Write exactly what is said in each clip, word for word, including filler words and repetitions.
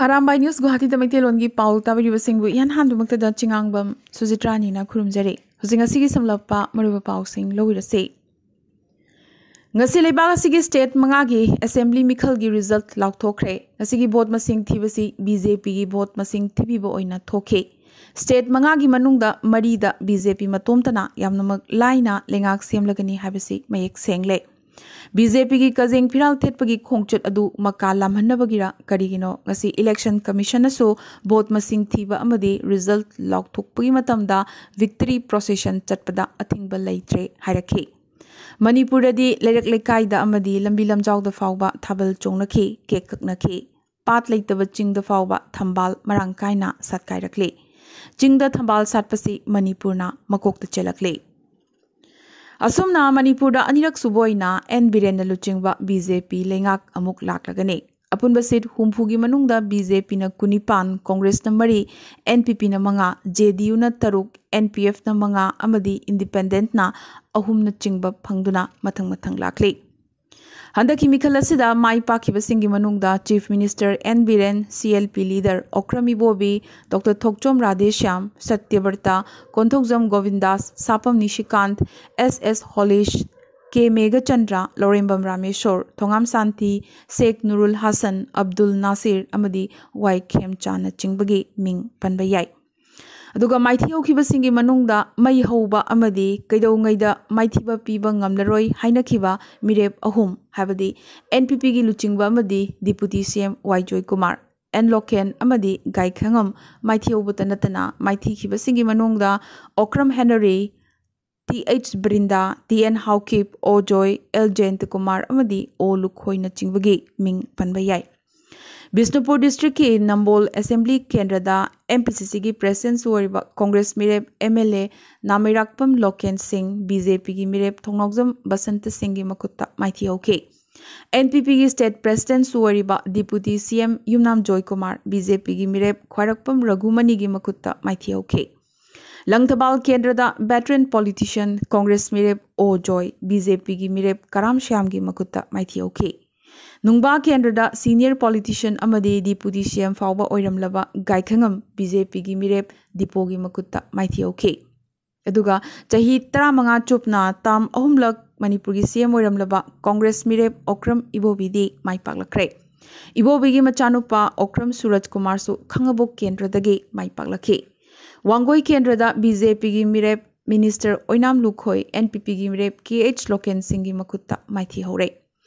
Arambai news ꯒꯨꯋꯥꯍꯥꯇꯤꯗ ꯃꯩꯇꯩꯂꯣꯟꯒꯤ ꯄꯥꯎ ꯇꯥꯕꯤꯔꯤꯕꯁꯤꯡꯕꯨ ꯏꯍꯥꯟ ꯍꯥꯟꯕꯃꯛꯇꯗ ꯆꯤꯉꯥꯡꯕꯝ ꯁꯨꯖꯤꯇ꯭ꯔꯥꯅꯤꯅ ꯈꯨꯔꯨꯝꯖꯔꯤ꯫ ꯍꯧꯖꯤꯛ ꯉꯁꯤꯒꯤ ꯁꯝꯂꯞꯄ ꯃꯔꯨꯑꯣꯏꯕ ꯄꯥꯎꯁꯤꯡ ꯂꯧꯕꯤꯔꯁꯤ꯫ ꯉꯁꯤ ꯂꯩꯕꯥꯛ ꯑꯁꯤꯒꯤ ꯁ꯭ꯇꯦꯠ ꯃꯉꯥꯒꯤ ꯑꯦꯁꯦꯝꯕ꯭ꯂꯤ ꯃꯤꯈꯜꯒꯤ ꯔꯤꯖꯜꯠ ꯂꯥꯎꯊꯣꯛꯈ꯭ꯔꯦ꯫ ꯉꯁꯤꯒꯤ ꯚꯣꯠ ꯃꯁꯤꯡ ꯊꯤꯕꯁꯤ ꯕꯤ ꯖꯦ ꯄꯤꯒꯤ ꯚꯣꯠ ꯃꯁꯤꯡ ꯊꯤꯕꯤꯕ ꯑꯣꯏꯅ ꯊꯣꯛꯈꯤ꯫ ꯁ꯭ꯇꯦꯠ ꯃꯉꯥꯒꯤ ꯃꯅꯨꯡꯗ ꯃꯔꯤꯗ ꯕꯤ ꯖꯦ ꯄꯤ ꯃꯇꯣꯝꯇꯅ ꯌꯥꯝꯅꯃꯛ ꯂꯥꯏꯅ ꯂꯩꯉꯥꯛ ꯁꯦꯝꯂꯒꯅꯤ ꯍꯥꯏꯕꯁꯤ ꯃꯌꯦꯛ ꯁꯦꯡꯂꯦ꯫ ꯕꯤ ꯖꯦ ꯄꯤꯒꯤ ꯀꯖꯦꯡ ꯐꯤꯔꯥꯜ ꯊꯦꯠꯄꯒꯤ ꯈꯣꯡꯆꯠ ꯑꯗꯨ ꯃꯀꯥ ꯂꯥꯝꯍꯟꯅꯕꯒꯤꯔ ꯀꯔꯤꯒꯤꯅꯣ ꯉꯁꯤ ꯏꯂꯦꯛꯁꯟ ꯀꯃꯤꯁꯟꯅꯁꯨ ꯚꯣꯠ ꯃꯁꯤꯡ ꯊꯤꯕ ꯑꯃꯗꯤ ꯔꯤꯖꯜꯠ ꯂꯥꯎꯊꯣꯛꯄꯒꯤ ꯃꯇꯝꯗ ꯚꯤꯛꯇꯔꯤ ꯄ꯭ꯔꯣꯁꯦꯁꯟ ꯆꯠꯄꯗ ꯑꯊꯤꯡꯕ ꯂꯩꯇ꯭ꯔꯦ ꯍꯥꯏꯔꯛꯈꯤ꯫ ꯃꯅꯤꯄꯨꯔꯗꯗꯤ ꯂꯩꯔꯛ ꯂꯩꯀꯥꯏꯗ ꯑꯃꯗꯤ ꯂꯝꯕꯤ ꯂꯝꯖꯥꯎꯗ ꯐꯥꯎꯕ ꯊꯥꯕꯜ ꯆꯣꯡꯅꯈꯤ, ꯀꯦꯛ ꯀꯛꯅꯈꯤ꯫ ꯄꯥꯠ ꯂꯩꯇꯕ ꯆꯤꯡꯗ ꯐꯥꯎꯕ ꯊꯝꯕꯥꯜ ꯃꯔꯥꯡ ꯀꯥꯏꯅ ꯁꯥꯠꯀꯥꯏꯔꯛꯂꯤ꯫ ꯆꯤꯡꯗ ꯊꯝꯕꯥꯜ ꯁꯥꯠꯄꯁꯤ ꯃꯅꯤꯄꯨꯔꯅ ꯃꯀꯣꯛꯇ ꯆꯦꯜꯂꯛꯂꯤ꯫ ꯑꯁꯨꯝꯅ ꯃꯅꯤꯄꯨꯔꯗ ꯑꯅꯤꯔꯛ ꯁꯨꯕ ꯑꯣꯏꯅ ꯑꯦꯟ ꯕꯤꯔꯦꯟꯅ ꯂꯨꯆꯤꯡꯕ ꯕꯤ ꯖꯦ ꯄꯤ ꯂꯩꯉꯥꯛ ꯑꯃꯨꯛ ꯂꯥꯛꯂꯒꯅꯤ꯫ ꯑꯄꯨꯟꯕ ꯁꯤꯠ ꯍꯨꯝꯐꯨꯒꯤ ꯃꯅꯨꯡꯗ ꯕꯤ ꯖꯦ ꯄꯤꯅ ꯀꯨꯟꯅꯤꯄꯥꯟ, ꯀꯣꯡꯒ꯭ꯔꯦꯁꯅ ꯃꯔꯤ, ꯑꯦꯟ ꯄꯤ ꯄꯤꯅ ꯃꯉꯥ, ꯖꯦ ꯗꯤ ꯌꯨꯅ ꯇꯔꯨꯛ, ꯑꯦꯟ ꯄꯤ ꯑꯦꯐꯅ ꯃꯉꯥ ꯑꯃꯗꯤ ꯏꯟꯗꯤꯄꯦꯟꯗꯦꯟꯠꯅ ꯑꯍꯨꯝꯅꯆꯤꯡꯕ ꯐꯪꯗꯨꯅ ꯃꯊꯪ ꯃꯊꯪ ꯂꯥꯛꯂꯤ꯫ ꯍꯟꯗꯛꯀꯤ ꯃꯤꯈꯜ ꯑꯁꯤꯗ ꯃꯥꯏ ꯄꯥꯛꯈꯤꯕꯁꯤꯡꯒꯤ ꯃꯅꯨꯡꯗ chief minister N Biren, C L P leader Okram Ibobi, doctor Thokchom Radheshyam, Satyabrata, Konthoujam Gobindas, Sapam Nishikant, S S Holish, K Meghachandra, Lourembam Rameshwor, Thongam Shanti, Sheikh Nurul Hasan, Abdul Nasir ꯑꯃꯗꯤ ꯋꯥꯏ ꯈꯦꯝꯆꯥꯟꯅꯆꯤꯡꯕꯒꯤ ꯃꯤꯡ ꯄꯟꯕ ꯌꯥꯏ꯫ ꯑꯗꯨꯒ ꯃꯥꯏꯊꯤ ꯍꯧꯈꯤꯕꯁꯤꯡꯒꯤ ꯃꯅꯨꯡꯗ ꯃꯩ ꯍꯧꯕ ꯑꯃꯗꯤ ꯀꯩꯗꯧꯉꯩꯗ ꯃꯥꯏꯊꯤꯕ ꯄꯤꯕ ꯉꯝꯂꯔꯣꯏ ꯍꯥꯏꯅꯈꯤꯕ ꯃꯤꯔꯦꯞ ꯑꯍꯨꯝ, ꯍꯥꯏꯕꯗꯤ ꯑꯦꯟ ꯄꯤ ꯄꯤꯒꯤ ꯂꯨꯆꯤꯡꯕ ꯑꯃꯗꯤ deputy C M Y Joykumar, N Loken ꯑꯃꯗꯤ ꯒꯥꯏꯈꯪꯉꯝ ꯃꯥꯏꯊꯤ ꯍꯧꯕꯇ ꯅꯠꯇꯅ ꯃꯥꯏꯊꯤꯈꯤꯕꯁꯤꯡꯒꯤ ꯃꯅꯨꯡꯗ Okram Henry, T H Brinda, T N Haokip, O Joy, L ꯖꯌꯟꯇꯀꯨꯃꯥꯔ ꯑꯃꯗꯤ ꯑꯣ ꯂꯨꯈꯣꯏꯅꯆꯤꯡꯕꯒꯤ ꯃꯤꯡ ꯄꯟꯕ ꯌꯥꯏ꯫ ꯕꯤꯁꯅꯨꯄꯨꯔ ꯗꯤꯁꯇ꯭ꯔꯤꯛꯀꯤ ꯅꯝꯕꯣꯜ ꯑꯦꯁꯦꯝꯕ꯭ꯂꯤ ꯀꯦꯟꯗ꯭ꯔꯗ ꯑꯦꯝ ꯄꯤ ꯁꯤ ꯁꯤꯒꯤ ꯄ꯭ꯔꯦꯁꯤꯗꯦꯟꯠꯁꯨ ꯑꯣꯏꯔꯤꯕ ꯀꯣꯡꯒ꯭ꯔꯦꯁ ꯃꯤꯔꯦꯞ ꯑꯦꯝ ꯑꯦꯜ ꯑꯦ ꯅꯥꯃꯩꯔꯥꯛꯄꯝ ꯂꯣꯀꯦꯟ ꯁꯤꯡ ꯕꯤ ꯖꯦ ꯄꯤꯒꯤ ꯃꯤꯔꯦꯞ ꯊꯣꯡꯅꯥꯎꯖꯝ ꯕꯁꯟꯇ ꯁꯤꯡꯒꯤ ꯃꯈꯨꯠꯇ ꯃꯥꯏꯊꯤ ꯍꯧꯈꯤ꯫ ꯑꯦꯟ ꯄꯤ ꯄꯤꯒꯤ ꯁ꯭ꯇꯦꯠ ꯄ꯭ꯔꯦꯁꯤꯗꯦꯟꯠꯁꯨ ꯑꯣꯏꯔꯤꯕ ꯗꯤꯄꯨꯇꯤ ꯁꯤ ꯑꯦꯝ ꯌꯨꯝꯅꯥꯝ ꯖꯣꯏꯀꯨꯃꯥꯔ ꯕꯤ ꯖꯦ ꯄꯤꯒꯤ ꯃꯤꯔꯦꯞ ꯈ꯭ꯋꯥꯏꯔꯥꯛꯄꯝ ꯔꯘꯨꯃꯅꯤꯒꯤ ꯃꯈꯨꯠꯇ ꯃꯥꯏꯊꯤ ꯍꯧꯈꯤ꯫ ꯂꯪꯊꯕꯥꯜ ꯀꯦꯟꯗ꯭ꯔꯗ ꯚꯦꯇꯔꯟ ꯄꯣꯂꯤꯇꯤꯁꯤꯌꯟ ꯀꯣꯡꯒ꯭ꯔꯦꯁ ꯃꯤꯔꯦꯞ ꯑꯣ ꯖꯣꯏ ꯕꯤ ꯖꯦ ꯄꯤꯒꯤ ꯃꯤꯔꯦꯞ ꯀꯔꯥꯝ ꯁ꯭ꯌꯥꯝꯒꯤ ꯃꯈꯨꯠꯇ ꯃꯥꯏꯊꯤ ꯍꯧꯈꯤ꯫ ꯅꯨꯡꯕꯥ ꯀꯦꯟꯗ꯭ꯔꯗ senior politician ꯑꯃꯗꯤ Deputy C M ꯐꯥꯎꯕ ꯑꯣꯏꯔꯝꯂꯕ ꯒꯥꯏꯈꯉꯝ B J Pꯒꯤ ꯃꯤꯔꯦꯞ ꯗꯤꯄꯣꯒꯤ ꯃꯈꯨꯠꯇ ꯃꯥꯏꯊꯤꯍꯧꯈꯤ꯫ ꯑꯗꯨꯒ ꯆꯍꯤ ꯇꯔꯥꯃꯉꯥ ꯆꯨꯞꯅ term ꯑꯍꯨꯝꯂꯛ ꯃꯅꯤꯄꯨꯔꯒꯤ C M ꯑꯣꯏꯔꯝꯂꯕ Congress ꯃꯤꯔꯦꯞ ꯑꯣꯀ꯭ꯔꯝ ꯏꯕꯣꯕꯤꯗꯤ ꯃꯥꯏ ꯄꯥꯛꯂꯛꯈ꯭ꯔꯦ꯫ ꯏꯕꯣꯕꯤꯒꯤ ꯃꯆꯥꯅꯨꯄꯥ ꯑꯣꯀ꯭ꯔꯝ ꯁꯨꯔꯖ ꯀꯨꯃꯥꯔꯁꯨ ꯈꯥꯉꯕꯣꯛ ꯀꯦꯟꯗ꯭ꯔꯗꯒꯤ ꯃꯥꯏ ꯄꯥꯛꯂꯛꯈꯤ꯫ ꯋꯥꯡꯒꯣꯏ ꯀꯦꯟꯗ꯭ꯔꯗ B J Pꯒꯤ ꯃꯤꯔꯦꯞ Minister ꯑꯣꯏꯅꯥꯝ ꯂꯨꯈꯣꯏ, N P Pꯒꯤ ꯃꯤꯔꯦꯞ K H ꯂꯣꯀꯦꯟ ꯁꯤꯡꯒꯤ ꯃꯈꯨꯠꯇ ꯃꯥꯏꯊꯤꯍꯧꯔꯦ꯫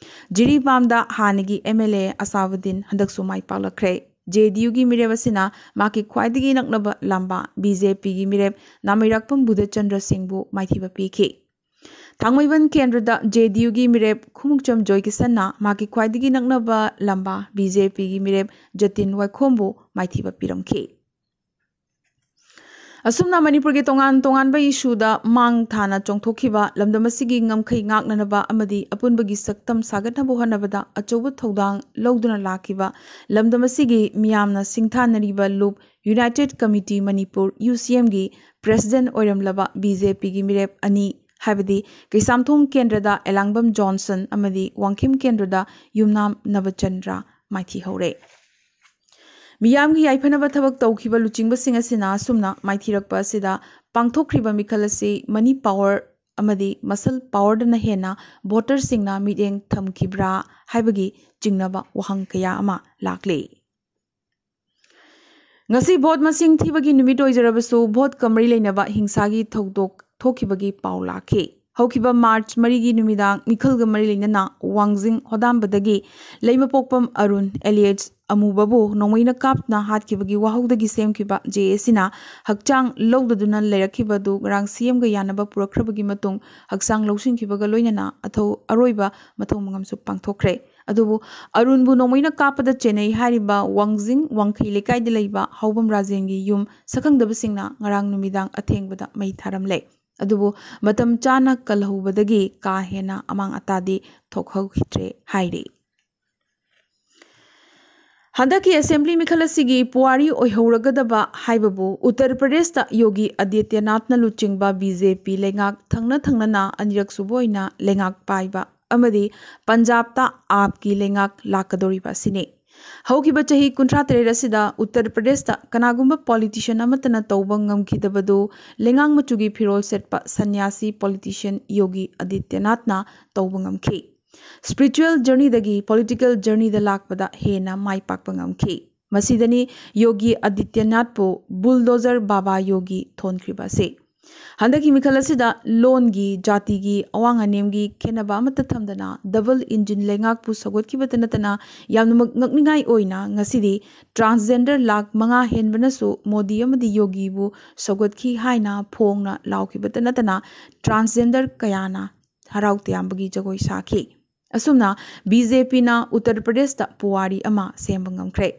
ꯖꯤꯔꯤꯕꯥꯝꯗ ꯍꯥꯟꯅꯒꯤ M L A ꯑꯁꯥꯕꯨꯗꯤꯟ ꯍꯟꯗꯛꯁꯨ ꯃꯥꯏ ꯄꯥꯛꯂꯛꯈ꯭ꯔꯦ꯫ J D Uꯒꯤ ꯃꯤꯔꯦꯞ ꯑꯁꯤꯅ ꯃꯍꯥꯛꯀꯤ ꯈ꯭ꯋꯥꯏꯗꯒꯤ ꯅꯛꯅꯕ ꯂꯝꯕꯥ B J Pꯒꯤ ꯃꯤꯔꯦꯞ ꯅꯥꯃꯩꯔꯥꯛꯄꯝ ꯕꯨꯙꯆꯟꯗ꯭ꯔ ꯁꯤꯡꯕꯨ ꯃꯥꯏꯊꯤꯕ ꯄꯤꯈꯤ꯫ ꯊꯥꯡꯃꯩꯕꯟ ꯀꯦꯟꯗ꯭ꯔꯗ J D Uꯒꯤ ꯃꯤꯔꯦꯞ ꯈꯨꯃꯨꯛꯆꯝ ꯖꯣꯏꯀꯤꯁꯟꯅ ꯃꯍꯥꯛꯀꯤ ꯈ꯭ꯋꯥꯏꯗꯒꯤ ꯅꯛꯅꯕ ꯂꯝꯕꯥ B J Pꯒꯤ ꯃꯤꯔꯦꯞ ꯖꯇꯤꯟ ꯋꯥꯏꯈꯣꯝꯕꯨ ꯃꯥꯏꯊꯤꯕ ꯄꯤꯔꯝꯈꯤ꯫ ꯑꯁꯨꯝꯅ ꯃꯅꯤꯄꯨꯔꯒꯤ ꯇꯣꯉꯥꯟ ꯇꯣꯉꯥꯟꯕ ꯏꯁꯨꯗ ꯃꯥꯡ ꯊꯥꯅ ꯆꯣꯡꯊꯣꯛꯈꯤꯕ ꯂꯝꯗꯝ ꯑꯁꯤꯒꯤ ꯉꯝꯈꯩ ꯉꯥꯛꯅꯅꯕ ꯑꯃꯗꯤ ꯑꯄꯨꯟꯕꯒꯤ ꯁꯛꯇꯝ ꯁꯥꯒꯠꯅꯕ ꯍꯣꯠꯅꯕꯗ ꯑꯆꯧꯕ ꯊꯧꯗꯥꯡ ꯂꯧꯗꯨꯅ ꯂꯥꯛꯈꯤꯕ ꯂꯝꯗꯝ ꯑꯁꯤꯒꯤ ꯃꯤꯌꯥꯝꯅ ꯁꯤꯡꯊꯥꯅꯔꯤꯕ ꯂꯨꯞ United Committee Manipur, U C Mꯒꯤ President ꯑꯣꯏꯔꯝꯂꯕ B J Pꯒꯤ ꯃꯤꯔꯦꯞ ꯑꯅꯤ, ꯍꯥꯏꯕꯗꯤ ꯀꯩꯁꯥꯝꯊꯣꯡ ꯀꯦꯟꯗ꯭ꯔꯗ ꯑꯦꯂꯥꯡꯕꯝ ꯖꯣꯟꯁꯟ ꯑꯃꯗꯤ ꯋꯥꯡꯈꯦꯝ ꯀꯦꯟꯗ꯭ꯔꯗ ꯌꯨꯝꯅꯥꯝ ꯅꯕꯆꯟꯗ꯭ꯔ ꯃꯥꯏꯊꯤꯍꯧꯔꯦ꯫ ꯃꯤꯌꯥꯝꯒꯤ ꯌꯥꯏꯐꯅꯕ ꯊꯕꯛ ꯇꯧꯈꯤꯕ ꯂꯨꯆꯤꯡꯕꯁꯤꯡ ꯑꯁꯤꯅ ꯑꯁꯨꯝꯅ ꯃꯥꯏꯊꯤꯔꯛꯄ ꯑꯁꯤꯗ ꯄꯥꯡꯊꯣꯛꯈ꯭ꯔꯤꯕ ꯃꯤꯈꯜ ꯑꯁꯤ money power ꯑꯃꯗꯤ muscle powerꯗꯅ ꯍꯦꯟꯅ voterꯁꯤꯡꯅ ꯃꯤꯠꯌꯦꯡ ꯊꯝꯈꯤꯕ꯭ꯔꯥ ꯍꯥꯏꯕꯒꯤ ꯆꯤꯡꯅꯕ ꯋꯥꯍꯪ ꯀꯌꯥ ꯑꯃ ꯂꯥꯛꯂꯤ꯫ ꯉꯁꯤ vote ꯃꯁꯤꯡ ꯊꯤꯕꯒꯤ ꯅꯨꯃꯤꯠ ꯑꯣꯏꯖꯔꯕꯁꯨ, voteꯀ ꯃꯔꯤ ꯂꯩꯅꯕ ꯍꯤꯡꯁꯥꯒꯤ ꯊꯧꯗꯣꯛ ꯊꯣꯛꯈꯤꯕꯒꯤ ꯄꯥꯎ ꯂꯥꯛꯈꯤ꯫ ꯍꯧꯈꯤꯕ March ꯃꯔꯤꯒꯤ ꯅꯨꯃꯤꯗꯥꯡ ꯃꯤꯈꯜꯒ ꯃꯔꯤ ꯂꯩꯅꯅ ꯋꯥꯡꯖꯤꯡ ꯍꯣꯗꯥꯝꯕꯗꯒꯤ ꯂꯩꯃꯄꯣꯛꯄꯝ ꯑꯔꯨꯟ alias ꯑꯃꯨꯕꯕꯨ ꯅꯣꯡꯃꯩꯅ ꯀꯥꯞꯇꯨꯅ ꯍꯥꯠꯈꯤꯕꯒꯤ ꯋꯥꯍꯧꯗꯒꯤ ꯁꯦꯝꯈꯤꯕ J A Cꯅ ꯍꯛꯆꯥꯡ ꯂꯧꯗꯗꯨꯅ ꯂꯩꯔꯛꯈꯤꯕ ꯑꯗꯨ ꯉꯔꯥꯡ C Mꯒ ꯌꯥꯅꯕ ꯄꯨꯔꯛꯈ꯭ꯔꯕꯒꯤ ꯃꯇꯨꯡ ꯍꯛꯆꯥꯡ ꯂꯧꯁꯤꯟꯈꯤꯕꯒ ꯂꯣꯏꯅꯅ ꯑꯊꯧ-, ꯑꯔꯣꯏꯕ ꯃꯊꯧ ꯃꯉꯝꯁꯨ ꯄꯥꯡꯊꯣꯛꯈ꯭ꯔꯦ꯫ ꯑꯗꯨꯕꯨ ꯑꯔꯨꯟꯕꯨ ꯅꯣꯡꯃꯩꯅ ꯀꯥꯞꯄꯗ ꯆꯦꯟꯅꯩ ꯍꯥꯏꯔꯤꯕ ꯋꯥꯡꯖꯤꯡ ꯋꯥꯡꯈꯩ ꯂꯩꯀꯥꯏꯗ ꯂꯩꯕ ꯍꯧꯕꯝ ꯔꯥꯖꯦꯟꯒꯤ ꯌꯨꯝ ꯁꯛꯈꯪꯗꯕꯁꯤꯡꯅ ꯉꯔꯥꯡ ꯅꯨꯃꯤꯗꯥꯡ ꯑꯊꯦꯡꯕꯗ ꯃꯩ ꯊꯥꯔꯝꯂꯦ꯫ ꯑꯗꯨꯕꯨ ꯃꯇꯝ ꯆꯥꯅ ꯀꯜꯍꯧꯕꯗꯒꯤ ꯀꯥ ꯍꯦꯟꯅ ꯑꯃꯥꯡ ꯑꯇꯥꯗꯤ ꯊꯣꯛꯍꯧꯈꯤꯗ꯭ꯔꯦ ꯍꯥꯏꯔꯤ꯫ ꯍꯟꯗꯛꯀꯤ assembly ꯃꯤꯈꯜ ꯑꯁꯤꯒꯤ ꯄꯨꯋꯥꯔꯤ ꯑꯣꯏꯍꯧꯔꯒꯗꯕ ꯍꯥꯏꯕꯕꯨ ꯎꯠꯇꯔ ꯄ꯭ꯔꯗꯦꯁꯇ ꯌꯣꯒꯤ ꯑꯗꯤꯇ꯭ꯌꯅꯥꯊꯅ ꯂꯨꯆꯤꯡꯕ B J P ꯂꯩꯉꯥꯛ ꯊꯪꯅ ꯊꯪꯅꯅ ꯑꯅꯤꯔꯛ ꯁꯨꯕ ꯑꯣꯏꯅ ꯂꯩꯉꯥꯛ ꯄꯥꯏꯕ ꯑꯃꯗꯤ ꯄꯟꯖꯥꯕꯇ ꯑꯥꯞꯀꯤ ꯂꯩꯉꯥꯛ ꯂꯥꯛꯀꯗꯧꯔꯤꯕ ꯑꯁꯤꯅꯤ꯫ ꯍꯧꯈꯤꯕ ꯆꯍꯤ ꯀꯨꯟꯊ꯭ꯔꯥ ꯇꯔꯦꯠ ꯑꯁꯤꯗ ꯎꯠꯇꯔ ꯄ꯭ꯔꯗꯦꯁꯇ ꯀꯅꯥꯒꯨꯝꯕ ꯄꯣꯂꯤꯇꯤꯁꯤꯌꯟ ꯑꯃꯠꯇꯅ ꯇꯧꯕ ꯉꯝꯈꯤꯗꯕꯗꯨ ꯂꯩꯉꯥꯛ ꯃꯆꯨꯒꯤ ꯐꯤꯔꯣꯜ ꯁꯦꯠꯄ ꯁꯟꯌꯥꯁꯤ ꯄꯣꯂꯤꯇꯤꯁꯤꯌꯟ ꯌꯣꯒꯤ ꯑꯗꯤꯇ꯭ꯌꯅꯥꯊꯅ ꯇꯧꯕ ꯉꯝꯈꯤ꯫ ꯁ꯭ꯄꯤꯔꯤꯆꯨꯋꯦꯜ ꯖꯔꯅꯤꯗꯒꯤ ꯄꯣꯂꯤꯇꯤꯀꯦꯜ ꯖꯔꯅꯤꯗ ꯂꯥꯛꯄꯗ ꯍꯦꯟꯅ ꯃꯥꯏ ꯄꯥꯛꯄ ꯉꯝꯈꯤ꯫ ꯃꯁꯤꯗꯅꯤ ꯌꯣꯒꯤ ꯑꯗꯤꯇ꯭ꯌꯅꯥꯊꯄꯨ ꯕꯨꯜꯗꯣꯖꯔ ꯕꯥꯕꯥ ꯌꯣꯒꯤ ꯊꯣꯟꯈ꯭ꯔꯤꯕ ꯑꯁꯤ꯫ ꯍꯟꯗꯛꯀꯤ ꯃꯤꯈꯜ ꯑꯁꯤꯗ ꯂꯣꯟꯒꯤ, ꯖꯥꯇꯤꯒꯤ, ꯑꯋꯥꯡ ꯑꯅꯦꯝꯒꯤ ꯈꯦꯠꯅꯕ ꯑꯃꯠꯇ ꯊꯝꯗꯅ ꯗꯕꯜ ꯏꯟꯖꯤꯟ ꯂꯩꯉꯥꯛꯄꯨ ꯁꯧꯒꯠꯈꯤꯕꯇ ꯅꯠꯇꯅ ꯌꯥꯝꯅꯃꯛ ꯉꯛꯅꯤꯡꯉꯥꯏ ꯑꯣꯏꯅ ꯉꯁꯤꯗꯤ ꯇ꯭ꯔꯥꯟꯁꯖꯦꯟꯗꯔ ꯂꯥꯈ ꯃꯉꯥ ꯍꯦꯟꯕꯅꯁꯨ ꯃꯣꯗꯤ ꯑꯃꯗꯤ ꯌꯣꯒꯤꯕꯨ ꯁꯧꯒꯠꯈꯤ ꯍꯥꯏꯅ ꯐꯣꯡꯅ ꯂꯥꯎꯈꯤꯕꯇ ꯅꯠꯇꯅ ꯇ꯭ꯔꯥꯟꯁꯖꯦꯟꯗꯔ ꯀꯌꯥꯅ ꯍꯔꯥꯎ ꯇꯌꯥꯝꯕꯒꯤ ꯖꯒꯣꯏ ꯁꯥꯈꯤ꯫ ꯑꯁꯨꯝꯅ ꯕꯤ ꯖꯦ ꯄꯤꯅ ꯎꯠꯇꯔ ꯄ꯭ꯔꯗꯦꯁꯇ ꯄꯨꯋꯥꯔꯤ ꯑꯃ ꯁꯦꯝꯕ ꯉꯝꯈ꯭ꯔꯦ꯫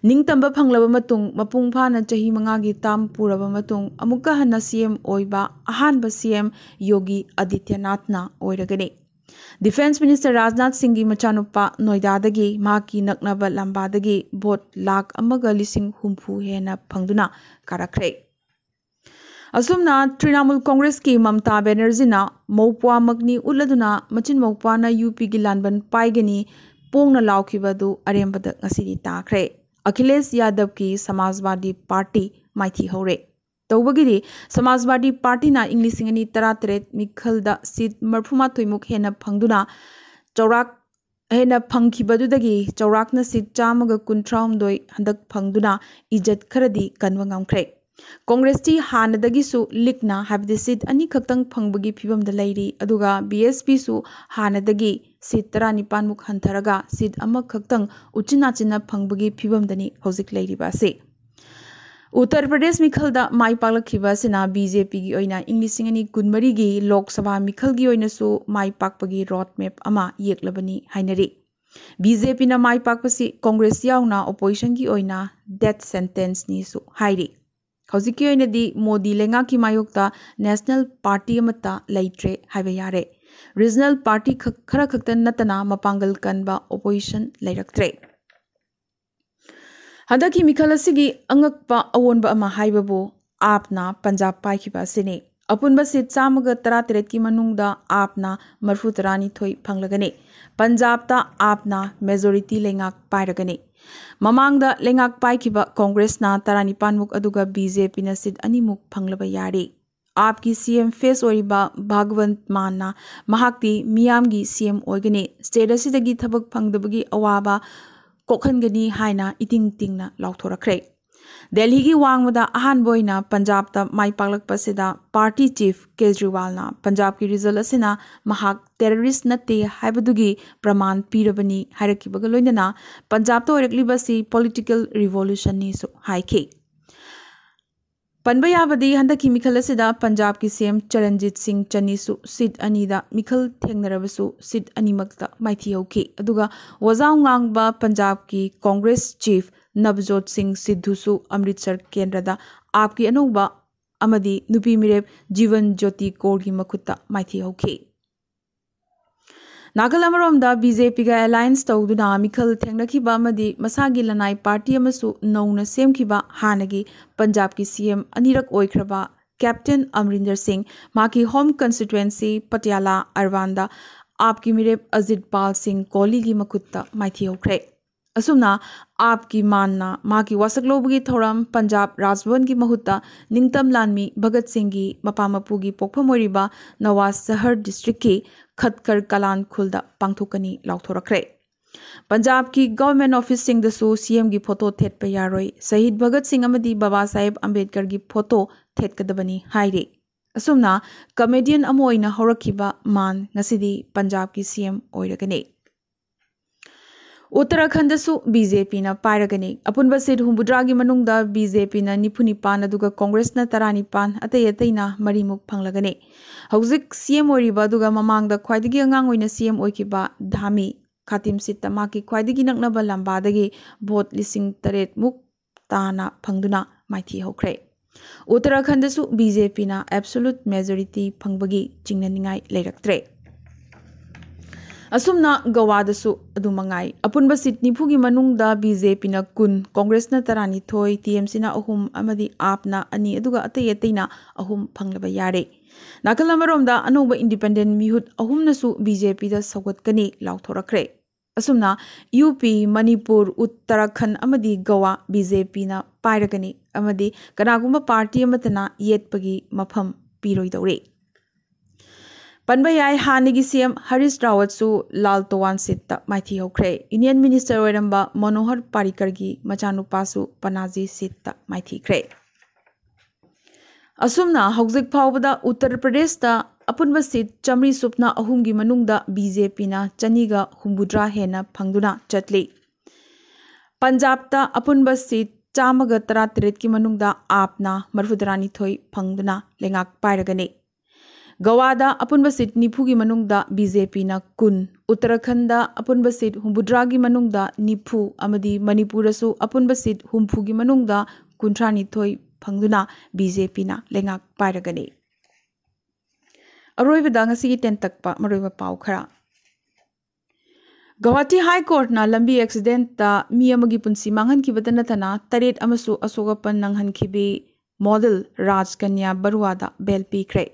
ꯅꯤꯡꯇꯝꯕ ꯐꯪꯂꯕ ꯃꯇꯨꯡ, ꯃꯄꯨꯡ ꯐꯥꯅ ꯆꯍꯤ ꯃꯉꯥꯒꯤ ꯇꯥꯝ ꯄꯨꯔꯕ ꯃꯇꯨꯡ, ꯑꯃꯨꯛꯀ ꯍꯟꯅ ꯁꯤ ꯑꯦꯝ ꯑꯣꯏꯕ ꯑꯍꯥꯟꯕ ꯁꯤ ꯑꯦꯝ ꯌꯣꯒꯤ ꯑꯗꯤꯇ꯭ꯌꯅꯥꯊꯅ ꯑꯣꯏꯔꯒꯅꯤ꯫ ꯗꯤꯐꯦꯟꯁ ꯃꯤꯅꯤꯁꯇꯔ ꯔꯥꯖꯅꯥꯊ ꯁꯤꯡꯒꯤ ꯃꯆꯥꯅꯨꯄꯥ ꯅꯣꯏꯗꯥꯗꯒꯤ ꯃꯍꯥꯛꯀꯤ ꯅꯛꯅꯕ ꯂꯝꯕꯥꯗꯒꯤ ꯚꯣꯠ ꯂꯥꯈ ꯑꯃꯒ ꯂꯤꯁꯤꯡ ꯍꯨꯝꯐꯨ ꯍꯦꯟꯅ ꯐꯪꯗꯨꯅ ꯀꯥꯔꯛꯈ꯭ꯔꯦ꯫ ꯑꯁꯨꯝꯅ ꯇ꯭ꯔꯤꯅꯥꯃꯨꯜ ꯀꯣꯡꯒ꯭ꯔꯦꯁꯀꯤ ꯃꯝꯇꯥ ꯕꯦꯅꯔꯖꯤꯅ ꯃꯧꯄ꯭ꯋꯥꯃꯛꯅꯤ ꯎꯠꯂꯗꯨꯅ ꯃꯆꯤꯟ ꯃꯧꯄ꯭ꯋꯥꯅ ꯌꯨ ꯄꯤꯒꯤ ꯂꯥꯟꯕꯟ ꯄꯥꯏꯒꯅꯤ ꯄꯣꯡꯅ ꯂꯥꯎꯈꯤꯕ ꯑꯗꯨ ꯑꯔꯦꯝꯕꯗ ꯉꯁꯤꯗꯤ ꯇꯥꯈ꯭ꯔꯦ꯫ ꯑꯈꯤꯂꯦꯁ ꯌꯥꯗꯕꯀꯤ ꯁꯃꯥꯖꯋꯥꯗꯤ ꯄꯥꯔꯇꯤ ꯃꯥꯏꯊꯤ ꯍꯧꯔꯦ꯫ ꯇꯧꯕꯒꯤꯗꯤ ꯁꯃꯥꯖꯋꯥꯗꯤ ꯄꯥꯔꯇꯤꯅ ꯏꯪ ꯂꯤꯁꯤꯡ ꯑꯅꯤ ꯇꯔꯥꯇꯔꯦꯠ ꯃꯤꯈꯜꯗ ꯁꯤꯠ ꯃꯔꯐꯨꯃꯥꯊꯣꯏꯃꯨꯛ ꯍꯦꯟꯅ ꯐꯪꯗꯨꯅ ꯆꯥꯎꯔꯥꯛ ꯍꯦꯟꯅ ꯐꯪꯈꯤꯕꯗꯨꯗꯒꯤ ꯆꯥꯎꯔꯥꯛꯅ ꯁꯤꯠ ꯆꯥꯝꯃꯒ ꯀꯨꯟꯊ꯭ꯔꯥꯍꯨꯝꯗꯣꯏ ꯍꯟꯗꯛ ꯐꯪꯗꯨꯅ ꯏꯖꯠ ꯈꯔꯗꯤ ꯀꯟꯕ ꯉꯝꯈ꯭ꯔꯦ꯫ ꯀꯣꯡꯒ꯭ꯔꯦꯁꯇꯤ ꯍꯥꯟꯅꯗꯒꯤꯁꯨ ꯂꯤꯛꯅ, ꯍꯥꯏꯕꯗꯤ ꯁꯤꯠ ꯑꯅꯤꯈꯛꯇꯪ ꯐꯪꯕꯒꯤ ꯐꯤꯕꯝꯗ ꯂꯩꯔꯤ, ꯑꯗꯨꯒ ꯕꯤ ꯑꯦꯁ ꯄꯤꯁꯨ ꯍꯥꯟꯅꯗꯒꯤ ꯁꯤꯠ ꯇꯔꯥꯅꯤꯄꯥꯟꯃꯨꯛ ꯍꯟꯊꯔꯒ ꯁꯤꯠ ꯑꯃꯈꯛꯇꯪ ꯎꯆꯤꯟ ꯅꯥꯆꯤꯟꯅ ꯐꯪꯕꯒꯤ ꯐꯤꯕꯝꯗꯅꯤ ꯍꯧꯖꯤꯛ ꯂꯩꯔꯤꯕ ꯑꯁꯤ꯫ ꯎꯠꯇꯔ ꯄ꯭ꯔꯗꯦꯁ ꯃꯤꯈꯜꯗ ꯃꯥꯏ ꯄꯥꯛꯂꯛꯈꯤꯕ ꯑꯁꯤꯅ ꯕꯤ ꯖꯦ ꯄꯤꯒꯤ ꯑꯣꯏꯅ ꯏꯪ ꯂꯤꯁꯤꯡ ꯑꯅꯤ ꯀꯨꯟꯃꯔꯤꯒꯤ ꯂꯣꯛ ꯁꯚꯥ ꯃꯤꯈꯜꯒꯤ ꯑꯣꯏꯅꯁꯨ ꯃꯥꯏ ꯄꯥꯛꯄꯒꯤ ꯔꯣꯗ ꯃꯦꯞ ꯑꯃ ꯌꯦꯛꯂꯕꯅꯤ ꯍꯥꯏꯅꯔꯤ꯫ ꯕꯤ ꯖꯦ ꯄꯤꯅ ꯃꯥꯏ ꯄꯥꯛꯄꯁꯤ ꯀꯣꯡꯒ꯭ꯔꯦꯁ ꯌꯥꯎꯅ ꯑꯣꯄꯣꯖꯤꯁꯟꯒꯤ ꯑꯣꯏꯅ ꯗꯦꯠ ꯁꯦꯟꯇꯦꯟꯁꯅꯤꯁꯨ ꯍꯥꯏꯔꯤ꯫ ꯍꯧꯖꯤꯛꯀꯤ ꯑꯣꯏꯅꯗꯤ ꯃꯣꯗꯤ ꯂꯩꯉꯥꯛꯀꯤ ꯃꯥꯌꯣꯛꯇ ꯅꯦꯁꯅꯦꯜ ꯄꯥꯔꯇꯤ ꯑꯃꯠꯇ ꯂꯩꯇ꯭ꯔꯦ ꯍꯥꯏꯕ ꯌꯥꯔꯦ꯫ ꯔꯤꯖꯅꯦꯜ ꯄꯥꯔꯇꯤ ꯈꯛ-, ꯈꯔ ꯈꯛꯇ ꯅꯠꯇꯅ ꯃꯄꯥꯡꯒꯜ ꯀꯟꯕ ꯑꯣꯄꯣꯖꯤꯁꯟ ꯂꯩꯔꯛꯇ꯭ꯔꯦ꯫ ꯍꯟꯗꯛꯀꯤ ꯃꯤꯈꯜ ꯑꯁꯤꯒꯤ ꯑꯉꯛꯄ ꯑꯑꯣꯟꯕ ꯑꯃ ꯍꯥꯏꯕꯕꯨ ꯑꯥꯞꯅ ꯄꯟꯖꯥꯕ ꯄꯥꯏꯈꯤꯕ ꯑꯁꯤꯅꯤ꯫ ꯑꯄꯨꯟꯕ ꯁꯤꯠ ꯆꯥꯝꯃꯒ ꯇꯔꯥꯇꯔꯦꯠꯀꯤ ꯃꯅꯨꯡꯗ ꯑꯥꯞꯅ ꯃꯔꯐꯨ ꯇꯔꯥꯅꯤꯊꯣꯏ ꯐꯪꯂꯒꯅꯤ꯫ ꯄꯟꯖꯥꯕꯇ ꯑꯥꯞꯅ ꯃꯦꯖꯣꯔꯤꯇꯤ ꯂꯩꯉꯥꯛ ꯄꯥꯏꯔꯒꯅꯤ꯫ ꯃꯃꯥꯡꯗ ꯂꯩꯉꯥꯛ ꯄꯥꯏꯈꯤꯕ ꯀꯣꯡꯒ꯭ꯔꯦꯁꯅ ꯇꯔꯥꯅꯤꯄꯥꯟꯃꯨꯛ ꯑꯗꯨꯒ ꯕꯤ ꯖꯦ ꯄꯤꯅ ꯁꯤꯠ ꯑꯅꯤꯃꯨꯛ ꯐꯪꯂꯕ ꯌꯥꯔꯤ꯫ ꯑꯥꯞꯀꯤ ꯁꯤ ꯑꯦꯝ ꯐꯦꯁ ꯑꯣꯏꯔꯤꯕ ꯚꯒꯋꯟꯠ ꯃꯥꯟꯅ ꯃꯍꯥꯛꯇꯤ ꯃꯤꯌꯥꯝꯒꯤ ꯁꯤ ꯑꯦꯝ ꯑꯣꯏꯒꯅꯤ, ꯁ꯭ꯇꯦꯠ ꯑꯁꯤꯗꯒꯤ ꯊꯕꯛ ꯐꯪꯗꯕꯒꯤ ꯑꯋꯥꯕ ꯀꯣꯛꯍꯟꯒꯅꯤ ꯍꯥꯏꯅ ꯏꯇꯤꯡ ꯇꯤꯡꯅ ꯂꯥꯎꯊꯣꯔꯛꯈ꯭ꯔꯦ꯫ ꯗꯦꯜꯍꯤꯒꯤ ꯋꯥꯡꯃꯗ ꯑꯍꯥꯟꯕ ꯑꯣꯏꯅ ꯄꯟꯖꯥꯕꯇ ꯃꯥꯏ ꯄꯥꯛꯂꯛꯄꯁꯤꯗ ꯄꯥꯔꯇꯤ ꯆꯤꯐ ꯀꯦꯖ꯭ꯔꯤꯋꯥꯜꯅ ꯄꯟꯖꯥꯕꯀꯤ ꯔꯤꯖꯜ ꯑꯁꯤꯅ ꯃꯍꯥꯛ ꯇꯦꯔꯣꯔꯤꯁ ꯅꯠꯇꯦ ꯍꯥꯏꯕꯗꯨꯒꯤ ꯄ꯭ꯔꯃꯥꯟ ꯄꯤꯔꯕꯅꯤ ꯍꯥꯏꯔꯛꯈꯤꯕꯒ ꯂꯣꯏꯅꯅ ꯄꯟꯖꯥꯕꯇ ꯑꯣꯏꯔꯛꯂꯤꯕ ꯑꯁꯤ ꯄꯣꯂꯤꯇꯤꯀꯦꯜ ꯔꯤꯚꯣꯂꯨꯁꯟꯅꯤꯁꯨ ꯍꯥꯏꯈꯤ꯫ ꯄꯟꯕ ꯌꯥꯕꯗꯤ ꯍꯟꯗꯛꯀꯤ ꯃꯤꯈꯜ ꯑꯁꯤꯗ ꯄꯟꯖꯥꯕꯀꯤ ꯁꯤ ꯑꯦꯝ ꯆꯔꯟꯖꯤꯠ ꯁꯤꯡ ꯆꯟꯅꯤꯁꯨ ꯁꯤꯠ ꯑꯅꯤꯗ ꯃꯤꯈꯜ ꯊꯦꯡꯅꯔꯕꯁꯨ ꯁꯤꯠ ꯑꯅꯤꯃꯛꯇ ꯃꯥꯏꯊꯤꯍꯧꯈꯤ꯫ ꯑꯗꯨꯒ ꯋꯥꯖꯥꯎ ꯉꯥꯡꯕ ꯄꯟꯖꯥꯕꯀꯤ ꯀꯣꯡꯒ꯭ꯔꯦꯁ ꯆꯤꯐ ꯅꯕꯖꯣꯠ ꯁꯤꯡ ꯁꯤꯙꯨꯁꯨ ꯑꯃ꯭ꯔꯤꯠꯁꯔ ꯀꯦꯟꯗ꯭ꯔꯗ ꯑꯥꯞꯀꯤ ꯑꯅꯧꯕ ꯑꯃꯗꯤ ꯅꯨꯄꯤ ꯃꯤꯔꯦꯞ ꯖꯤꯕꯟ ꯖ꯭ꯌꯣꯇꯤ ꯀꯣꯔꯒꯤ ꯃꯈꯨꯠꯇ ꯃꯥꯏꯊꯤꯍꯧꯈꯤ꯫ ꯅꯥꯀꯜ ꯑꯃꯔꯣꯝꯗ ꯕꯤ ꯖꯦ ꯄꯤꯒ ꯑꯦꯂꯥꯏꯟꯁ ꯇꯧꯗꯨꯅ ꯃꯤꯈꯜ ꯊꯦꯡꯅꯈꯤꯕ ꯑꯃꯗꯤ ꯃꯁꯥꯒꯤ ꯂꯅꯥꯏ ꯄꯥꯔꯇꯤ ꯑꯃꯁꯨ ꯅꯧꯅ ꯁꯦꯝꯈꯤꯕ ꯍꯥꯟꯅꯒꯤ ꯄꯟꯖꯥꯕꯀꯤ ꯁꯤ ꯑꯦꯝ ꯑꯅꯤꯔꯛ ꯑꯣꯏꯈ꯭ꯔꯕ ꯀꯦꯞꯇꯦꯟ ꯑꯃꯔꯤꯟꯗꯔ ꯁꯤꯡ ꯃꯍꯥꯛꯀꯤ ꯍꯣꯝ ꯀꯟꯁꯇꯤꯇ꯭ꯋꯦꯟꯁꯤ ꯄꯇꯤꯌꯥꯂꯥ ꯑꯔꯕꯥꯟꯗ ꯑꯥꯞꯀꯤ ꯃꯤꯔꯦꯞ ꯑꯖꯤꯠ ꯄꯥꯜ ꯁꯤꯡ ꯀꯣꯍꯂꯤꯒꯤ ꯃꯈꯨꯠꯇ ꯃꯥꯏꯊꯤꯍꯧꯈ꯭ꯔꯦ꯫ ꯑꯁꯨꯝꯅ ꯑꯥꯞꯀꯤ ꯃꯥꯟꯅ ꯃꯍꯥꯛꯀꯤ ꯋꯥꯁꯛ ꯂꯧꯕꯒꯤ ꯊꯧꯔꯝ ꯄꯟꯖꯥꯕ ꯔꯥꯖꯚꯕꯟꯒꯤ ꯃꯍꯨꯠꯇ ꯅꯤꯡꯇꯝ ꯂꯥꯟꯃꯤ ꯚꯒꯠ ꯁꯤꯡꯒꯤ ꯃꯄꯥ ꯃꯄꯨꯒꯤ ꯄꯣꯛꯐꯝ ꯑꯣꯏꯔꯤꯕ ꯅꯋꯥꯁ ꯁꯍꯔ ꯗꯤꯁꯇ꯭ꯔꯤꯛꯀꯤ ꯈꯠꯀꯔ ꯀꯂꯥꯟ ꯈꯨꯜꯗ ꯄꯥꯡꯊꯣꯛꯀꯅꯤ ꯂꯥꯎꯊꯣꯔꯛꯈ꯭ꯔꯦ꯫ ꯄꯟꯖꯥꯕꯀꯤ ꯒꯚꯔꯟꯃꯦꯟꯠ ꯑꯣꯐꯤꯁꯁꯤꯡꯗꯁꯨ ꯁꯤ ꯑꯦꯝꯒꯤ ꯐꯣꯇꯣ ꯊꯦꯠꯄ ꯌꯥꯔꯣꯏ, ꯁꯍꯤꯗ ꯚꯒꯠ ꯁꯤꯡ ꯑꯃꯗꯤ ꯕꯕꯥ ꯁꯥꯍꯦꯕ ꯑꯝꯕꯦꯗꯀꯔꯒꯤ ꯐꯣꯇꯣ ꯊꯦꯠꯀꯗꯕꯅꯤ ꯍꯥꯏꯔꯤ꯫ ꯑꯁꯨꯝꯅ ꯀꯃꯦꯗꯤꯌꯟ ꯑꯃ ꯑꯣꯏꯅ ꯍꯧꯔꯛꯈꯤꯕ ꯃꯥꯟ ꯉꯁꯤꯗꯤ ꯄꯟꯖꯥꯕꯀꯤ ꯁꯤ ꯑꯦꯝ ꯑꯣꯏꯔꯒꯅꯤ꯫ ꯎꯠꯇꯔꯥꯈꯟꯗꯁꯨ ꯕꯤ ꯖꯦ ꯄꯤꯅ ꯄꯥꯏꯔꯒꯅꯤ꯫ ꯑꯄꯨꯟꯕ ꯁꯤꯠ ꯍꯨꯝꯐꯨꯇꯔꯥꯒꯤ ꯃꯅꯨꯡꯗ ꯕꯤ ꯖꯦ ꯄꯤꯅ ꯅꯤꯐꯨ ꯅꯤꯄꯥꯟ ꯑꯗꯨꯒ ꯀꯣꯡꯒ꯭ꯔꯦꯁꯅ ꯇꯔꯥꯅꯤꯄꯥꯟ, ꯑꯇꯩ ꯑꯇꯩꯅ ꯃꯔꯤꯃꯨꯛ ꯐꯪꯂꯒꯅꯤ꯫ ꯍꯧꯖꯤꯛ ꯁꯤ ꯑꯦꯝ ꯑꯣꯏꯔꯤꯕ ꯑꯗꯨꯒ ꯃꯃꯥꯡꯗ ꯈ꯭ꯋꯥꯏꯗꯒꯤ ꯑꯉꯥꯡ ꯑꯣꯏꯅ ꯁꯤ ꯑꯦꯝ ꯑꯣꯏꯈꯤꯕ ꯙꯥꯃꯤ ꯈꯥꯇꯤꯝ ꯁꯤꯠꯇ ꯃꯍꯥꯛꯀꯤ ꯈ꯭ꯋꯥꯏꯗꯒꯤ ꯅꯛꯅꯕ ꯂꯝꯕꯥꯗꯒꯤ ꯚꯣꯠ ꯂꯤꯁꯤꯡ ꯇꯔꯦꯠꯃꯨꯛ ꯇꯥꯅ ꯐꯪꯗꯨꯅ ꯃꯥꯏꯊꯤꯍꯧꯈ꯭ꯔꯦ꯫ ꯎꯠꯇꯔꯥꯈꯟꯗꯁꯨ ꯕꯤ ꯖꯦ ꯄꯤꯅ ꯑꯦꯕꯁꯣꯂꯨꯠ ꯃꯦꯖꯣꯔꯤꯇꯤ ꯐꯪꯕꯒꯤ ꯆꯤꯡꯅꯅꯤꯡꯉꯥꯏ ꯂꯩꯔꯛꯇ꯭ꯔꯦ꯫ ꯑꯁꯨꯝꯅ ꯒꯋꯥꯗꯁꯨ ꯑꯗꯨ ꯃꯉꯥꯏ꯫ ꯑꯄꯨꯟꯕ ꯁꯤꯠ ꯅꯤꯐꯨꯒꯤ ꯃꯅꯨꯡꯗ ꯕꯤ ꯖꯦ ꯄꯤꯅ ꯀꯨꯟ, ꯀꯣꯡꯒ꯭ꯔꯦꯁꯅ ꯇꯔꯥꯅꯤꯊꯣꯏ, ꯇꯤ ꯑꯦꯝ ꯁꯤꯅ ꯑꯍꯨꯝ ꯑꯃꯗꯤ ꯑꯥꯞꯅ ꯑꯅꯤ, ꯑꯗꯨꯒ ꯑꯇꯩ ꯑꯇꯩꯅ ꯑꯍꯨꯝ ꯐꯪꯂꯕ ꯌꯥꯔꯦ꯫ ꯅꯥꯀꯜ ꯑꯃꯔꯣꯝꯗ ꯑꯅꯧꯕ ꯏꯟꯗꯤꯄꯦꯟꯗꯦꯟ ꯃꯤꯍꯨꯠ ꯑꯍꯨꯝꯅꯁꯨ ꯕꯤ ꯖꯦ ꯄꯤꯗ ꯁꯧꯒꯠꯀꯅꯤ ꯂꯥꯎꯊꯣꯔꯛꯈ꯭ꯔꯦ꯫ ꯑꯁꯨꯝꯅ ꯌꯨ ꯄꯤ, ꯃꯅꯤꯄꯨꯔ, ꯎꯠꯇꯔꯥꯈꯟꯗ ꯑꯃꯗꯤ ꯒꯋꯥ ꯕꯤ ꯖꯦ ꯄꯤꯅ ꯄꯥꯏꯔꯒꯅꯤ ꯑꯃꯗꯤ ꯀꯅꯥꯒꯨꯝꯕ ꯄꯥꯔꯇꯤ ꯑꯃꯠꯇꯅ ꯌꯦꯠꯄꯒꯤ ꯃꯐꯝ ꯄꯤꯔꯣꯏꯗꯧꯔꯤ꯫ ꯄꯟꯕ ꯌꯥꯏ, ꯍꯥꯟꯅꯒꯤ ꯁꯤ ꯑꯦꯝ ꯍꯔꯤꯁ ꯔꯥꯋꯠꯁꯨ ꯂꯥꯜ ꯇꯣꯋꯥꯟ ꯁꯤꯠꯇ ꯃꯥꯏꯊꯤꯍꯧꯈ꯭ꯔꯦ꯫ ꯌꯨꯅꯤꯌꯟ ꯃꯤꯅꯤꯁꯇꯔ ꯑꯣꯏꯔꯝꯕ ꯃꯅꯣꯍꯔ ꯄꯥꯔꯤꯀꯔꯒꯤ ꯃꯆꯥꯅꯨꯄꯥꯁꯨ ꯄꯅꯥꯖꯤ ꯁꯤꯠꯇ ꯃꯥꯏꯊꯤꯈ꯭ꯔꯦ꯫ ꯑꯁꯨꯝꯅ ꯍꯧꯖꯤꯛ ꯐꯥꯎꯕꯗ ꯎꯠꯇꯔ ꯄ꯭ꯔꯗꯦꯁꯇ ꯑꯄꯨꯟꯕ ꯁꯤꯠ ꯆꯥꯃꯔꯤ ꯁꯨꯞꯅ ꯑꯍꯨꯝꯒꯤ ꯃꯅꯨꯡꯗ ꯕꯤ ꯖꯦ ꯄꯤꯅ ꯆꯅꯤꯒ ꯍꯨꯝꯐꯨꯇꯔꯥ ꯍꯦꯟꯅ ꯐꯪꯗꯨꯅ ꯆꯠꯂꯤ꯫ ꯄꯟꯖꯥꯕꯇ ꯑꯄꯨꯟꯕ ꯁꯤꯠ ꯆꯥꯝꯃꯒ ꯇꯔꯥꯇꯔꯦꯠꯀꯤ ꯃꯅꯨꯡꯗ ꯑꯥꯞꯅ ꯃꯔꯤꯐꯨꯇꯔꯥꯅꯤꯊꯣꯏ ꯐꯪꯗꯨꯅ ꯂꯩꯉꯥꯛ ꯄꯥꯏꯔꯒꯅꯤ꯫ ꯒꯋꯥꯗ ꯑꯄꯨꯟꯕ ꯁꯤꯠ ꯅꯤꯐꯨꯒꯤ ꯃꯅꯨꯡꯗ ꯕꯤ ꯖꯦ ꯄꯤꯅ ꯀꯨꯟ, ꯎꯠꯇꯔꯥꯈꯟꯗ ꯑꯄꯨꯟꯕ ꯁꯤꯠ ꯍꯨꯝꯐꯨꯇꯔꯥꯒꯤ ꯃꯅꯨꯡꯗ ꯅꯤꯐꯨ ꯑꯃꯗꯤ ꯃꯅꯤꯄꯨꯔꯗꯁꯨ ꯑꯄꯨꯟꯕ ꯁꯤꯠ ꯍꯨꯝꯐꯨꯒꯤ ꯃꯅꯨꯡꯗ ꯀꯨꯟꯊ꯭ꯔꯥꯅꯤꯊꯣꯏ ꯐꯪꯗꯨꯅ ꯕꯤ ꯖꯦ ꯄꯤꯅ ꯂꯩꯉꯥꯛ ꯄꯥꯏꯔꯒꯅꯤ꯫ ꯑꯔꯣꯏꯕꯗ ꯉꯁꯤꯒꯤ ꯇꯦꯟꯇꯛꯄ ꯃꯔꯨꯑꯣꯏꯕ ꯄꯥꯎ ꯈꯔ꯫ ꯒꯧꯍꯥꯇꯤ ꯍꯥꯏ ꯀꯣꯔꯠꯅ ꯂꯝꯕꯤ ꯑꯦꯛꯁꯤꯗꯦꯟꯠꯇ ꯃꯤ ꯑꯃꯒꯤ ꯄꯨꯟꯁꯤ ꯃꯥꯡꯍꯟꯈꯤꯕꯇ ꯅꯠꯇꯅ ꯇꯔꯦꯠ ꯑꯃꯁꯨ ꯑꯁꯣꯛ ꯑꯄꯟ ꯅꯪꯍꯟꯈꯤꯕꯤ ꯃꯣꯗꯦꯜ ꯔꯥꯖꯀꯟꯌꯥ ꯕꯔꯨꯋꯥꯗ ꯕꯦꯜ ꯄꯤꯈ꯭ꯔꯦ꯫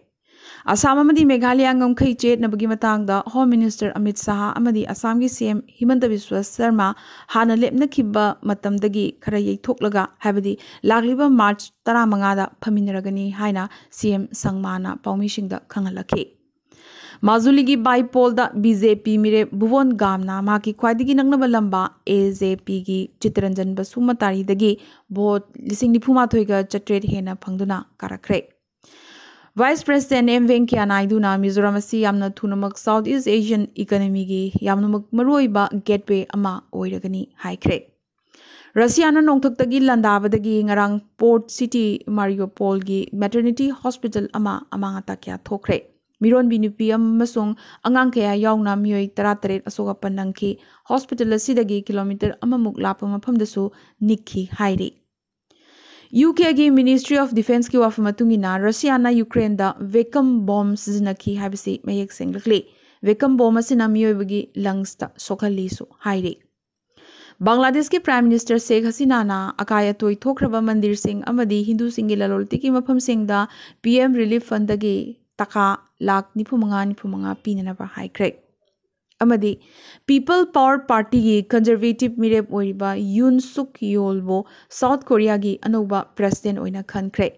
ꯑꯁꯥꯝ ꯑꯃꯗꯤ ꯃꯦꯘꯥꯂꯌꯥ ꯉꯝꯈꯩ ꯆꯦꯠꯅꯕꯒꯤ ꯃꯇꯥꯡꯗ ꯍꯣꯝ ꯃꯤꯅꯤꯁꯇꯔ ꯑꯃꯤꯠ ꯁꯥꯍ ꯑꯃꯗꯤ ꯑꯁꯥꯝꯒꯤ ꯁꯤ ꯑꯦꯝ ꯍꯤꯃꯟꯇ ꯕꯤꯁ꯭ꯋ ꯁꯔꯃ ꯍꯥꯟꯅ ꯂꯦꯞꯅꯈꯤꯕ ꯃꯇꯝꯗꯒꯤ ꯈꯔ ꯌꯩꯊꯣꯛꯂꯒ, ꯍꯥꯏꯕꯗꯤ ꯂꯥꯛꯂꯤꯕ ꯃꯥꯔꯆ ꯇꯔꯥꯃꯉꯥꯗ ꯐꯝꯃꯤꯟꯅꯔꯒꯅꯤ ꯍꯥꯏꯅ ꯁꯤ ꯑꯦꯝ ꯁꯪꯃꯥꯅ ꯄꯥꯎꯃꯤꯁꯤꯡꯗ ꯈꯪꯍꯜꯂꯛꯈꯤ꯫ ꯃꯥꯖꯨꯂꯤꯒꯤ ꯕꯥꯏꯄꯣꯜꯗ ꯕꯤ ꯖꯦ ꯄꯤ ꯃꯤꯔꯦꯞ ꯚꯨꯕꯣꯟ ꯒꯥꯝꯅ ꯃꯍꯥꯛꯀꯤ ꯈ꯭ꯋꯥꯏꯗꯒꯤ ꯅꯛꯅꯕ ꯂꯝꯕꯥ ꯑꯦ ꯖꯦ ꯄꯤꯒꯤ ꯆꯤꯠꯇꯔꯟꯖꯟ ꯕꯁꯨꯃꯇꯥꯔꯤꯗꯒꯤ ꯚꯣꯠ ꯂꯤꯁꯤꯡ ꯅꯤꯐꯨ ꯃꯥꯊꯣꯏꯒ ꯆꯥꯇ꯭ꯔꯦꯠ ꯍꯦꯟꯅ ꯐꯪꯗꯨꯅ ꯀꯥꯔꯛꯈ꯭ꯔꯦ꯫ ꯚꯥꯏꯁ ꯄ꯭ꯔꯦꯁꯤꯗꯦꯟꯠ ꯑꯦꯝ ꯚꯦꯡꯀꯌꯥ ꯅꯥꯏꯗꯨꯅ ꯃꯤꯖꯣꯔꯥꯝ ꯑꯁꯤ ꯌꯥꯝꯅ ꯊꯨꯅꯃꯛ ꯁꯥꯎꯠ ꯏꯁ꯭ꯠ ꯑꯦꯁꯤꯌꯥꯟ ꯏꯀꯣꯅꯣꯃꯤꯒꯤ ꯌꯥꯝꯅꯃꯛ ꯃꯔꯨꯑꯣꯏꯕ ꯒꯦꯠꯋꯦ ꯑꯃ ꯑꯣꯏꯔꯒꯅꯤ ꯍꯥꯏꯈ꯭ꯔꯦ꯫ ꯔꯁꯤꯌꯥꯅ ꯅꯣꯡꯊꯛꯇꯒꯤ ꯂꯥꯟꯗꯥꯕꯗꯒꯤ ꯉꯔꯥꯡ ꯄꯣꯔꯠ ꯁꯤꯇꯤ ꯃꯥꯔꯤꯌꯣꯄꯣꯜꯒꯤ ꯃꯦꯇꯔꯅꯤꯇꯤ ꯍꯣꯁꯄꯤꯇꯥꯜ ꯑꯃ ꯑꯃꯥꯡ ꯑꯇꯥ ꯀꯌꯥ ꯊꯣꯛꯈ꯭ꯔꯦ꯫ ꯃꯤꯔꯣꯟꯕꯤ ꯅꯨꯄꯤ ꯑꯃꯁꯨꯡ ꯑꯉꯥꯡ ꯀꯌꯥ ꯌꯥꯎꯅ ꯃꯤꯑꯣꯏ ꯇꯔꯥꯇꯔꯦꯠ ꯑꯁꯣꯛ ꯑꯄꯟ ꯅꯪꯈꯤ꯫ ꯍꯣꯁꯄꯤꯇꯥꯜ ꯑꯁꯤꯗꯒꯤ ꯀꯤꯂꯣꯃꯤꯇꯔ ꯑꯃꯃꯨꯛ ꯂꯥꯞꯄ ꯃꯐꯝꯗꯁꯨ ꯅꯤꯛꯈꯤ ꯍꯥꯏꯔꯤ꯫ ꯌꯨ ꯀꯦꯒꯤ ꯃꯤꯅꯤꯁꯇ꯭ꯔꯤ ꯑꯣꯐ ꯗꯤꯐꯦꯟꯁꯀꯤ ꯋꯥꯐꯝ ꯃꯇꯨꯡ ꯏꯟꯅ, ꯔꯁꯤꯌꯥꯅ ꯌꯨꯀ꯭ꯔꯦꯟꯗ ꯚꯦꯀꯝ ꯕꯣꯝ ꯁꯤꯖꯤꯟꯅꯈꯤ ꯍꯥꯏꯕꯁꯤ ꯃꯌꯦꯛ ꯁꯦꯡꯂꯛꯂꯤ꯫ ꯚꯦꯀꯝ ꯕꯣꯝ ꯑꯁꯤꯅ ꯃꯤꯑꯣꯏꯕꯒꯤ ꯂꯪꯁꯇ ꯁꯣꯛꯍꯜꯂꯤꯁꯨ ꯍꯥꯏꯔꯤ꯫ ꯕꯪꯒ꯭ꯂꯥꯗꯦꯁꯀꯤ Prime Minister ꯁꯦꯈ ꯍꯁꯤꯅꯥꯅ ꯑꯀꯥꯏ ꯑꯇꯣꯏ ꯊꯣꯛꯈ꯭ꯔꯕ ꯃꯟꯗꯤꯔꯁꯤꯡ ꯑꯃꯗꯤ ꯍꯤꯟꯗꯨꯁꯤꯡꯒꯤ ꯂꯂꯣꯜ ꯏꯇꯤꯛꯀꯤ ꯃꯐꯝꯁꯤꯡꯗ P M Relief Fundꯗꯒꯤ ꯇꯀꯥ ꯂꯥꯈ ꯅꯤꯐꯨ ꯃꯉꯥ, ꯅꯤꯐꯨ ꯃꯉꯥ ꯄꯤꯅꯅꯕ ꯍꯥꯏꯈ꯭ꯔꯦ꯫ ꯑꯃꯗꯤ People Power Partyꯒꯤ conservative ꯃꯤꯔꯦꯞ ꯑꯣꯏꯔꯤꯕ ꯌꯨꯟ ꯁꯨꯛ ꯌꯣꯜꯕꯨ ꯁꯥꯎꯠ ꯀꯣꯔꯤꯌꯥꯒꯤ ꯑꯅꯧꯕ president ꯑꯣꯏꯅ ꯈꯟꯈ꯭ꯔꯦ꯫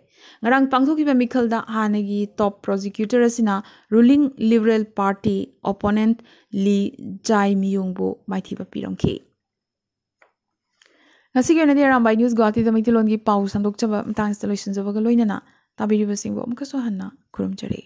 ꯉꯔꯥꯡ ꯄꯥꯡꯊꯣꯛꯈꯤꯕ ꯃꯤꯈꯜꯗ ꯍꯥꯟꯅꯒꯤ top prosecutor ꯑꯁꯤꯅ ruling Liberal Party opponent ꯂꯤ ꯖꯥꯏ ꯃꯤꯌꯨꯡꯕꯨ ꯃꯥꯏꯊꯤꯕ ꯄꯤꯔꯝꯈꯤ꯫ ꯉꯁꯤꯒꯤ ꯑꯣꯏꯅꯗꯤ ꯑꯔꯥꯝꯕꯥꯏ ꯅ꯭ꯌꯨꯁ ꯒꯨꯋꯥꯍꯥꯇꯤꯗ ꯃꯩꯇꯩꯂꯣꯟꯒꯤ ꯄꯥꯎ ꯁꯟꯗꯣꯛꯆꯕ ꯃꯇꯥꯡꯁꯤꯗ ꯂꯣꯏꯁꯤꯟꯖꯕꯒ ꯂꯣꯏꯅꯅ ꯇꯥꯕꯤꯔꯤꯕꯁꯤꯡꯕꯨ ꯑꯃꯨꯛꯀꯁꯨ ꯍꯟꯅ ꯈꯨꯔꯨꯝꯖꯔꯤ꯫